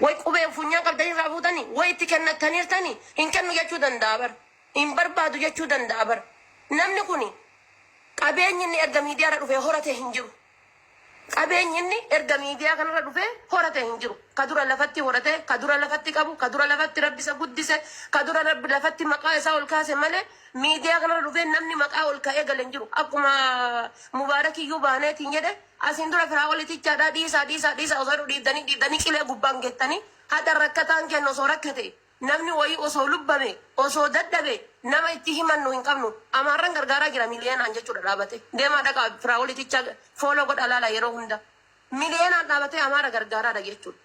Way qubee funyaan qabdanii irraa fuutanii, way itti kennattaniirtanii, hin kennu jechuu danda'a bar. Hin barbaadu jechuu danda'a bar. Namni kuni qabeenyi inni erga miidiyaarra dhufee horate hin jiru. Qabeenyi inni erga miidiyaa kanarra dhufee horate hin jiru. Ka dura lafatti horate, ka dura lafatti qabu, ka dura lafatti Rabbi isa guddise, ka dura Rabbi lafatti maqaa isaa ol kaase malee miidiyaa kanarra dhufee namni maqaa ol ka'ee gale hin jiru. Akkuma Mubaarakiyyuu baaneetiin jedhe, asiin dura Firaa'ol itichaadhaa dhiisaa dhiisaa dhiisaa osoo jedhu dhiibdanii dhiibdanii qilee gubbaan geettanii, hadha rakkataan kenna osoo rakkate, namni wayii osoo lubbame, osoo dadhabe, nama itti himannu hin qabnu. Amaarran gargaaraa jira miliyeenaan jechuudha dhaabate. Deemaa dhaqaa, Firaa'ol itichaa follow godhaa, laala yeroo hunda. Miliyeenaan dhaabatee Amaara gargaaraadha jechuudha.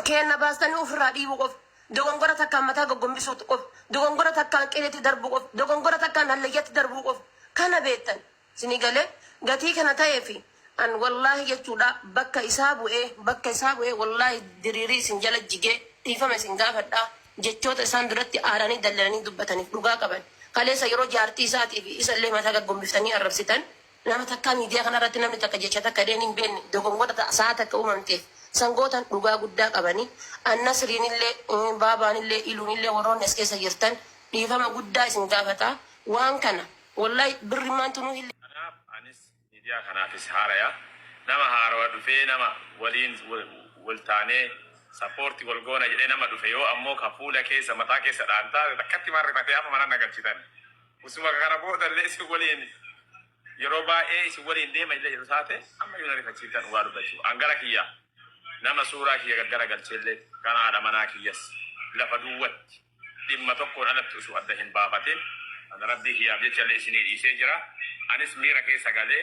Keenna baastanii ofirraa dhiibuu qofa. Dogongora takkaan mataa goggombisuu qofa. Dogongora takkaan qileetti darbuu qofa. Dogongora takkaan hallayyatti darbuu qofa. Kana beektan. Isinii galee? Gatii kana ta'ee fi an wallaahi jechuudha bakka isaa bu'ee, bakka isaa bu'ee, wallaahi diriirii isin jala jigee dhiifama isin gaafadha. Jechoota isaan duratti aaranii dallananii dubbataniif dhugaa qaban. Kaleessa yeroo jaartii isaatii fi isa illee mataa gaggombiftanii arrabsitan, nama takkaa miidiyaa kana irratti namni takka jecha takka illee hin beekne dogongora sa'a takka uumamteef sangootan dhugaa guddaa qabanii. An Nasriinillee, Baabaanillee, Iluunillee, warroonni as keessa jirtan dhiifama guddaa isin gaafata waan kana. Wallahi birri maantu nu hin Kanaaf anis miidiyaa kanaafis haaraya. Nama haarawa dhufee nama waliin wal taanee support wal goona jedhee nama dhufe yoo ammoo ka fuula keessa mataa keessa dhaan taate takkatti maan rifatee hafa mana na galchitan. Usuma kana boodallee isin waliin yeroo baay'ee isin waliin deema illee jedhu taate amma yoo na rifachiiftan, dhugaa dubbachuu. An gara kiyya nama suuraa kiyya gaggara galcheellee kan haadha manaa kiyyas lafa duwwatti dhimma tokkoon alatti osoo adda hin baafatin ana Rabbii kiyyaaf jecha illee isinii dhiisee jira. Anis miira keessa galee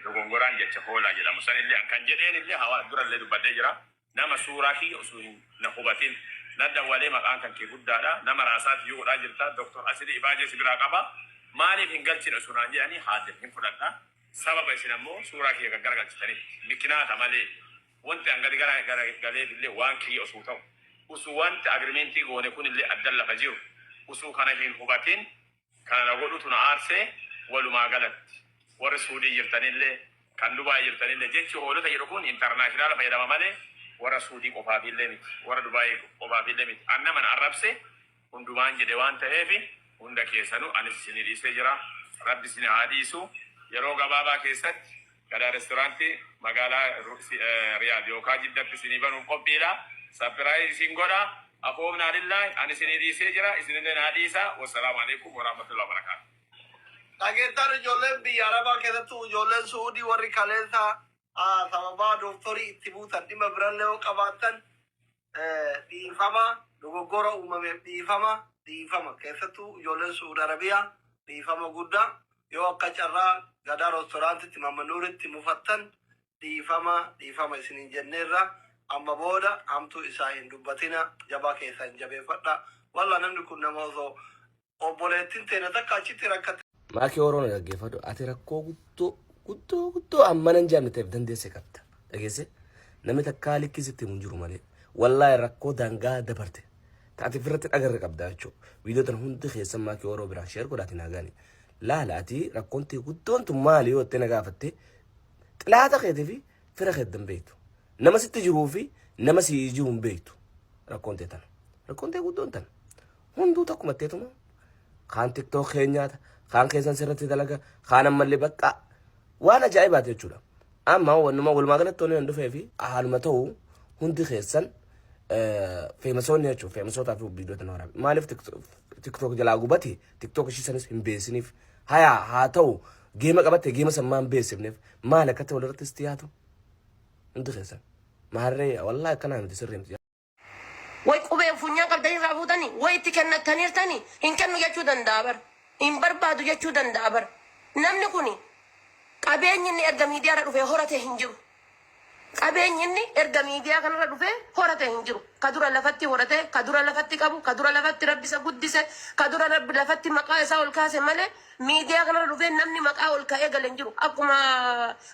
dogongoraan jecha hoolaa jedhamu sanillee an kan jedheen illee hawaa durallee dubbadhee jira. Nama suuraa kiyya osoo hin na hubatin na dawwalee, maqaan kan kee guddaadha, nama raasaati yoo godhaa jirta, Doktor Asilii Ifaajee si biraa qaba, maaliif hin galchine osoo naan jedhanii haadde hin fudhadha. Sababa isin ammoo suuraa kiyya gaggara galchitanitti mikinaata malee wanti an gadi gara gara galeef illee waan kiyya osoo ta'u, osoo wanti agreement goone kun illee addan lafa jiru, osoo kana hin hubatin kana na godhutu na aarsee. Walumaa galatti warri Suudii jirtanillee, kan Dubaay jirtanillee, jechi hoolota jedhu kun international fayyadama malee warra Suudii qofaafillee miti, warra Dubaay qofaafillee miti. An nama na arrabse hundumaan jedhe waan ta'eef hunda keessanuu anis isinii dhiisee jira. Rabbi isin haa dhiisu. Yeroo gabaabaa keessatti Gadaa Restaurant magaalaa Riyaad yookaan Jiddatti isinii banuuf qophiidha. Surprise isin godha. Afoomnaa lillaahi, ani isinii dhiisee jira, isinillee naa dhiisa. Wassalaamu alaikum warahmatullahi wabarakaatu. Dhageettaan ijoolleen biyya Arabaa keessattuu ijoolleen Suudii warri kaleessa sababaa dooktorii itti buutan dhimma birallee yoo qabaattan, dhiifama, dogoggora uumameef dhiifama, dhiifama. Keessattuu ijoolleen Suudi Arabiyaa dhiifama guddaa. Yoo akka carraa Gadaa Restaurant itti Mammanuuritti mufattan dhiifama, dhiifama isiniin jenneerra. Amma booda hamtuu isaa hin dubbatina, jabaa keessan jabeeffadha. Walla namni kun nama osoo obboleettiin teena takka achitti rakkate. Maakii Oromoo, na dhaggeeffadhu. Ati rakkoo guddoo guddoo guddoo ammana hin jaamne ta'eef dandeesse qabda. Dhageesse, namni takkaa likkii sitti himu hin jiru malee. Wallaahi rakkoo daangaa dabarte. Taate ofirratti dhagarre qabda jechuudha. Viidiyoo tana hundi keessan Maakii Oromoo biraan share godhaati naa gaani. Laala, ati rakkoon ta'e guddoon tun maali yoo jettee na gaafatte, xilaata keetii fi fira kee hin beektu. Nama sitti jiruu fi nama si jiru hin beektu. Rakkoon ta'e tana. Rakkoon ta'e guddoon tana. Hunduu takkuma ta'etuma kaan TikTok keenyaata, kaan keessan sirratti dalaga, kaan ammallee bakka waan ajaa'ibaati jechuudha. Amma wannuma walumaa galatti wanni nan dhufee fi haaluma ta'u hundi keessan famousoonni jechuudha. Famousootaa fi viidiyoo tana waraabe. Maaliif TikTok jalaa gubate? TikTok ishii sanis hin beeksiniif. Hayaa haa ta'u, game qabatte, game san maan beeksifneef? Maal akkatti walirratti dhiyaatu? Hundi keessan. Maarree wallaahi akkanaa miti, sirrii miti. Way qubee funyaan qabdanii irraa fuutanii, way itti kennattaniirtanii, hin kennu jechuu danda'a bar. Hin barbaadu jechuu danda'a bar. Namni kuni qabeenyi inni erga miidiyaarra dhufee horate hin jiru. Qabeenyi inni erga miidiyaa kanarra dhufee horate hin jiru. Ka dura lafatti horate, ka dura lafatti qabu, ka dura lafatti Rabbi isa guddise, ka dura Rabbi lafatti maqaa isaa ol kaase malee miidiyaa kanarra dhufee namni maqaa ol ka'ee gale hin jiru. Akkuma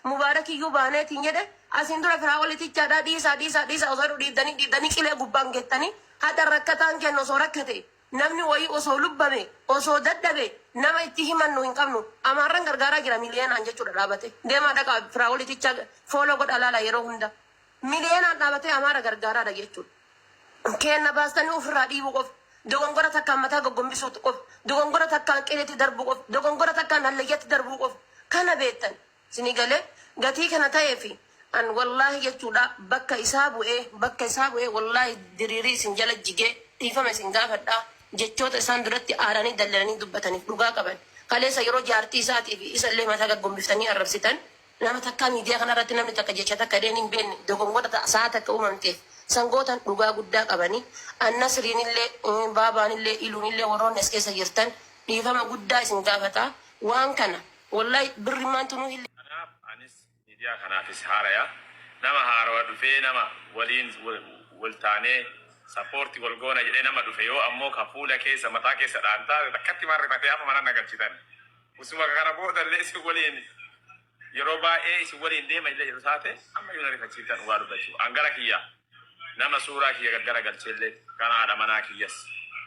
Mubaarakiyyuu baaneetiin jedhe, asiin dura Firaa'ol itichaadhaa dhiisaa dhiisaa dhiisaa osoo jedhu dhiibdanii dhiibdanii qilee gubbaan geettanii, hadha rakkataan kenna osoo rakkate, namni wayii osoo lubbame, osoo dadhabe, nama itti himannu hin qabnu. Amaarran gargaaraa jira miliyeenaan jechuudha dhaabate. Deemaa dhaqaa, Firaa'ol itichaa follow godhaa, laala yeroo hunda. Miliyeenaan dhaabatee Amaara gargaaraadha jechuudha. Keenna baastanii ofirraa dhiibuu qofa. Dogongora takkaan mataa goggombisuu qofa. Dogongora takkaan qileetti darbuu qofa. Dogongora takkaan hallayyatti darbuu qofa. Kana beektan. Isinii galee? Gatii kana ta'eefi an wallaahi jechuudha bakka isaa bu'ee bakka isaa bu'ee wallaahi diriirii isin jala jigee dhiifama isin gaafadha. Jechoota isaan duratti aaranii dallananii dubbataniif dhugaa qaban. Kaleessa yeroo jaartii isaatii fi isa illee mataa gaggombiftanii arrabsitan, nama takkaa miidiyaa kana irratti namni takka jecha takka illee hin beekne dogongora sa'a takka uumamteef sangootan dhugaa guddaa qabanii. Annasriinillee, baabaanillee, iluunillee, warroonni as keessa jirtan dhiifama guddaa isin gaafata. Waan kana wallahi birrimaantu nu hin Kanaaf anis miidiyaa kanaafis haaraya. Nama haarawa dhufee, nama waliin wal taanee support wal goona jedhee nama dhufe, yoo ammoo ka fuula keessa mataa keessa dhaan taate takkatti marrifatee hafa mana nagalchitan. Usuma kana boodallee isin waliin yeroo baay'ee isin waliin deema illee jedhu taate, amma yoo na rifachiiftan, dhugaa dubbachuu. Angara kiyya nama suuraa kiyya gaggara galcheellee, kan haadha manaa kiyyas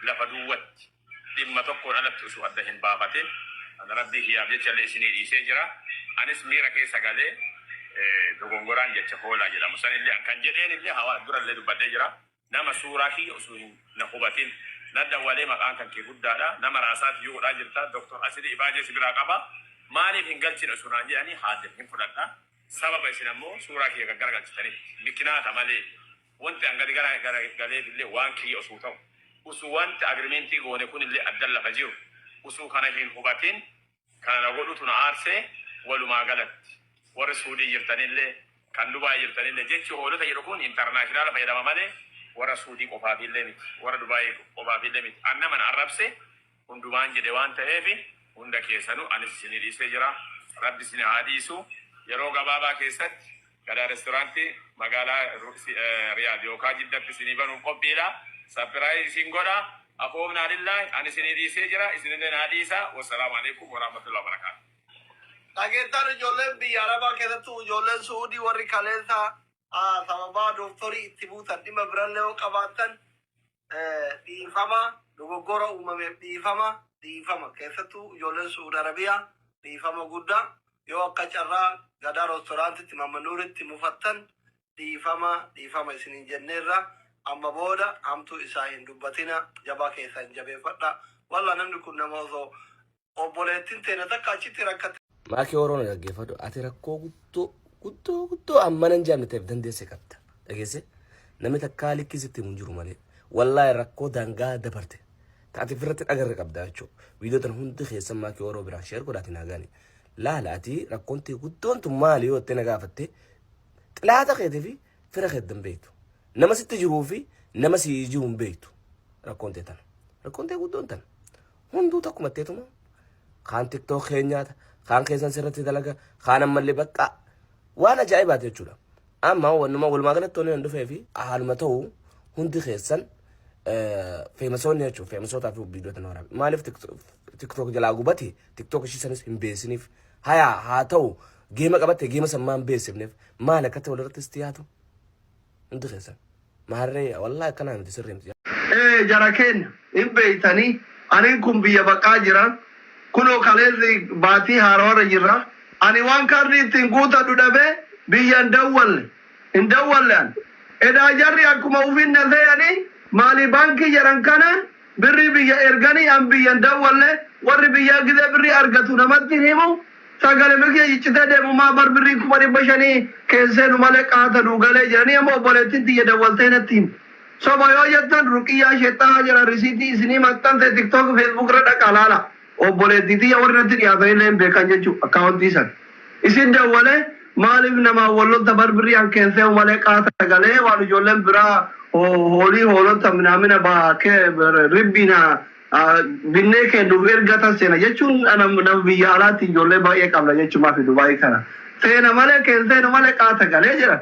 lafa duwwatti dhimma tokkoon alatti osoo adda hin baafatin, ana Rabbii kiyyaaf jecha illee isinii dhiisee jira. Anis miira keessa galee dogongoraan jecha hoolaa jedhamu sanillee an kan jedheen illee hawaa durallee dubbadhee jira. Nama suuraa kiyya osoo hin na hubatin na dawwalee, maqaan kan kee guddaadha, nama raasaati yoo godhaa jirta, Doktor Asili Ifaajee si biraa qaba, maaliif hin galchine osoo naan jedhanii, haadde hin fudhadha. Sababa isin ammoo suuraa kiyya gaggara galchitanitti mikinaata malee, wanti an gadi gara gara galeef illee waan kiyya osoo ta'u, osoo wanti agreement goone kun illee addan lafa jiru, osoo kana hin hubatin kana na godhutu na aarsee. Walumaa galatti warri Suudii jirtanillee, kan Dubaay jirtanillee, jechi hoolota jedhu kun international fayyadama malee warra Suudii qofaafillee miti, warra Dubaay qofaafillee miti. An nama na arrabse hundumaan jedhe waan ta'eef, hunda keessanuu anis isinii dhiisee jira. Rabbi isin haa dhiisu. Yeroo gabaabaa keessatti Gadaa Restaurant magaalaa Riyaad yookaan Jiddatti isinii banuuf qophiidha. Surprise isin godha. Afoomnaa lillaahi, ani isinii dhiisee jira, isinillee naa dhiisa. Wassalaamu alaikum warahmatullahi wabarakaatu. Dhageettaan ijoolleen biyya Arabaa, keessattuu ijoolleen Suudii, warri kaleessa sababaa dooktorii itti buutan, dhimma birallee yoo qabaattan dhiifama. Dogoggora uumameef dhiifama, dhiifama. Keessattuu ijoolleen Suudi Arabiyaa dhiifama guddaa. Yoo akka carraa Gadaa Restaurantitti Mammanuuritti mufattan dhiifama, dhiifama isiniin jenneerra. Amma booda hamtuu isaa hin dubbatina, jabaa keessan jabeeffadha. Walla namni kun nama osoo obboleettiin teena takka achitti rakkatte. Maakii Oromoo, dhaggeeffadhu. Ati rakkoo guddoo guddoo guddoo ammana hin jaamne ta'eef dandeesse qabda. Dhageesse? Namni takkaa likkii sitti himu hin jiru malee. Wallaahi rakkoo daangaa dabarte. Taate ofirratti dhagarre qabda jechuudha. Viidiyoo tan hundi keessan Maakii Oromoo biraan share godhaati naa gaani. Laala, ati rakkoon ta'e guddoon tun maali yoo jettee na gaafatte, xilaata keetii fi fira kee hin beektu. Nama sitti jiruu fi nama si jiru hin beektu. Rakkoon ta'e tana. Rakkoon ta'e guddoon tana. Hunduu takkuma ta'etuma. Kaan TikTok keenyaata, kaan keessan sirratti dalaga, kaan ammallee bakka waan ajaa'ibaati jechuudha. Amma wannuma walumaa galatti wanni nan dhufee fi haaluma ta'u, hundi keessan famousoonni jechuudha. Famousootaa fi viidiyoo tana waraabe. Maaliif TikTok jalaa gubate? TikTok ishii sanis hin beeksiniif. Hayaa haa ta'u, game qabatte, game san maan beeksifneef? Maal akka ta'e walirrattis dhiyaatu hundi keessan. Maarree wallaahi akkanaa miti, sirrii miti. Ee jara keenya, hin beeytanii, anin kun biyya baqaa jira. Kunoo kaleessi baatii haarawarra jirra. Ani waan kaardii ittiin guutadhu dhabee biyya hin dawwalle, hin dawwalle an. Edaa jarri akkuma ufin na seeyanii maalii baankii jedhan kanaan birrii biyya erganii. An biyya hin dawwalle. Warri biyyaa gizee birrii argatu namatti hin himu. Sagale milkii ciccitee deemu maa bar birrii 500,000 keesseenu malee qaata nuu galee jedhanii. Amma obboleettiin tiyya dawwaltee natti himte. Soba yoo jettan, Ruqiyyaa Sheexxahaa jedha, risiitii isinii maxxanse TikTok, Facebook irra dhaqaa laala. Obboleettii tiyya warri natti dhiyaatan illee hin beekan jechuu akkaawuntii san. Isin dawwale maaliif namaan wal lolta? Bar birrii an keesseenu malee qaata galee waan ijoolleen biraa hoolii hoolota minaamina ribbiina binnee kennuuf ergatan seena jechuun, nama biyya alaatti ijoollee baay'ee qabna jechumaa fi Dubaayii kana. Seena malee keesseenu malee qaata galee jedhan.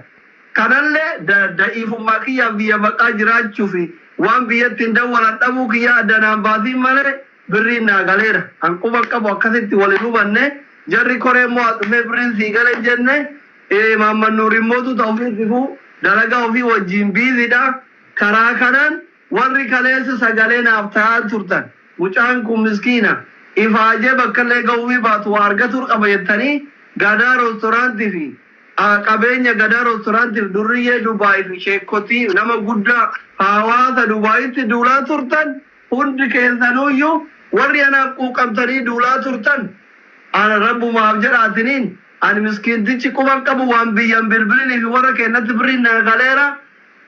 Kanallee da'iifummaa kiyyaaf biyya baqaa jiraachuu fi waan biyyatti hin dawwalan dhabuu kiyyaa adda naan baasiin malee birriin naa galeera. An quba qabu akkasitti wal hin hubanne. Jarri koree immoo as dhufee birriin sii gale hin jenne. Maamman Nuur immootu ta ofii dhufuu dalagaa ofii wajjin busydha. Karaa kanaan warri kaleessa sagalee naaf ta'aa turtan, mucaan kun miskiina, ifaajee bakka illee ga'uufii baatu waa argatuu qaba jettanii, Gadaa Restaurant fi Qabeenya Gadaa Roostoraantiif durriyyee Dubaay fi sheekotii nama guddaa hawaasa Dubaayitti duulaa turtan hundi keessanuyyuu, warri anaaf quuqamtanii duulaa turtan, ana rabbumaaf jedhaatiniin ani miskiintichi quban qabu waan biyyan bilbilinii fi warra kennatti birriin naa galeera.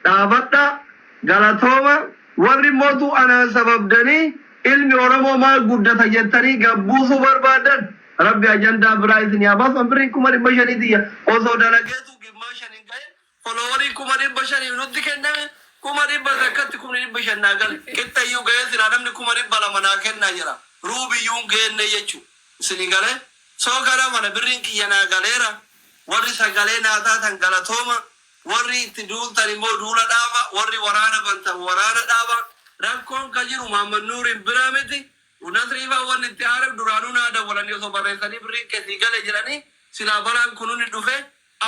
Dhaabadha, galatooma. Warri mootu anaan sababdanii ilmi Oromoo maal guddata jettanii gabbuusuu barbaadan, Rabbi ajandaa biraa isin yaa baasu. Birriin 500,000 tiyya osoo dalageetu gimmaa shan hin gahin followerii 500,000 nutti kenname, 100,000tti 500,000 naa gale. Qixxayyuu gahee silaa namni 200,000 naa kennaa jira, ruubiyyuu hin geenne jechuu isinii galee. Soo kana mana birriin kiyya naa galeera. Warri sagalee naa taatan galatooma. Warri itti duultan immoo duula dhaaba. Warri waraana bantan waraana dhaaba. Rakkoon ka jiru Mahammad Nuuriin bira miti. Nasriifaa wanni itti aareef duraanuu naa dawwalanii osoo barreessanii birriin keessii gale jedhanii silaa balaan kun hundi dhufe.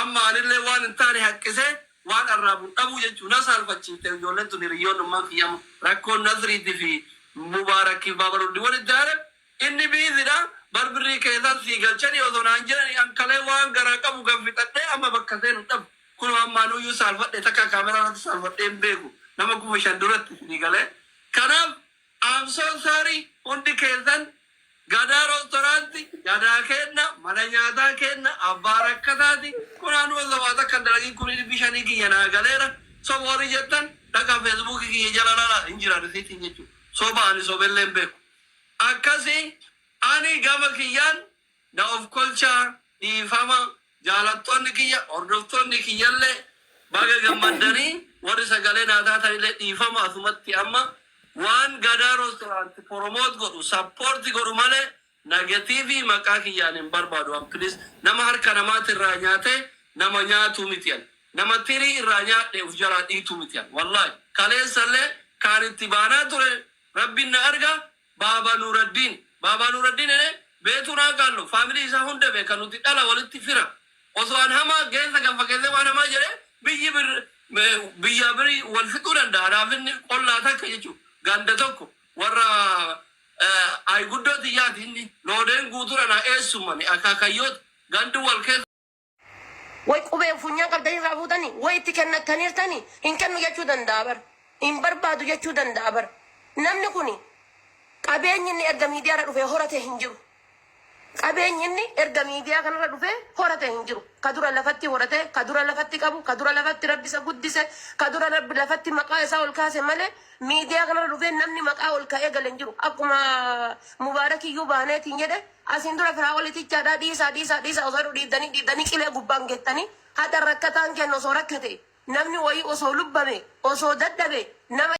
Amma anillee waan hin taane haqqisee waan arraabuun dhabuu jechuu na saalfachiifte ijoolleen tun, hiriyyoon ummaan kiyyama. Rakkoon Nasriitii fi Mubaarakiif Baabaruddi walitti aareef inni biizidha. Bar birrii keessan sii galchanii osoo naan jedhanii ankalee waan garaa qabu gaffixadhee amma bakka seenu dhabu. Kun ammaa nuyyuu saalfadhe, takka kaameraa irratti saalfadhee hin beeku nama 5,000 duratti isinii galee. Kanaaf I'm so sorry. Hundi keessan, Gadaa Roostoraanti gadaa kenna, mana nyaataa kenna, abbaa rakkataati. Kun anuu osoo waa takka hin dalagin 500,000 kiyya naa galeera. Soba warri jettan dhaqa Feesbuukii kiyya jala lala, hin jira risiitiin jechuudha. Soba ani sobellee hin beeku. Akkasii ani gama kiyyaan na of kolchaa, dhiifama. Jaalattoonni kiyya, hordoftoonni kiyyallee baga gammaddanii. Warri sagalee naa taatanillee dhiifama. Asumatti amma waan Gadaa Roostoraanti promote godhu, support godhu malee negative maqaa kiyyaan hin barbaadu. An please nama harka namaati irraa nyaatee nama nyaatu miti. An nama tirii irraa nyaadhe uf jalaa dhiitu miti. An wallahi kaleessallee kaan itti baanaa ture, Rabbiin na arga. Baaba Nuuraddiin, Baabaa Nuuraddiin ene beetuu naa qaallo family isaa hunda beeka. Nuti dhala walitti fira. Osoo an hamaa geessa gaffa keessee waan hamaa jedhe biyyi bir biyyaa biri wal fixuu danda'a. Anaaf inni qollaa takka jechuudha, ganda tokko, warra ay guddoo tiyyaati. Inni loodeen guutuudha naa eessumani akaakayyoota gandi wal keessa. Way qubee funyaan qabdanii irraa fuutanii way itti kennattaniirtanii hin kennu jechuu danda'a bar. Hin barbaadu jechuu danda'a bar. Namni kuni qabeenyi inni erga miidiyaarra dhufee horate hin jiru. Qabeenyi inni erga miidiyaa kanarra dhufee horate hin jiru. Ka dura lafatti horate, ka dura lafatti qabu, ka dura lafatti Rabbi isa guddise, ka dura Rabbi lafatti maqaa isaa ol kaase malee miidiyaa kanarra dhufee namni maqaa ol ka'ee gale hin jiru. Akkuma Mubaarakiyyuu baaneetiin jedhe, asiin dura firaa olitichaadhaa dhiisaa, dhiisaa, dhiisaa osoo jedhu dhiibdanii dhiibdanii qilee gubbaan geettanii hada rakkataan kennu osoo rakkate, namni wayii osoo lubbame, osoo dadhabe nama.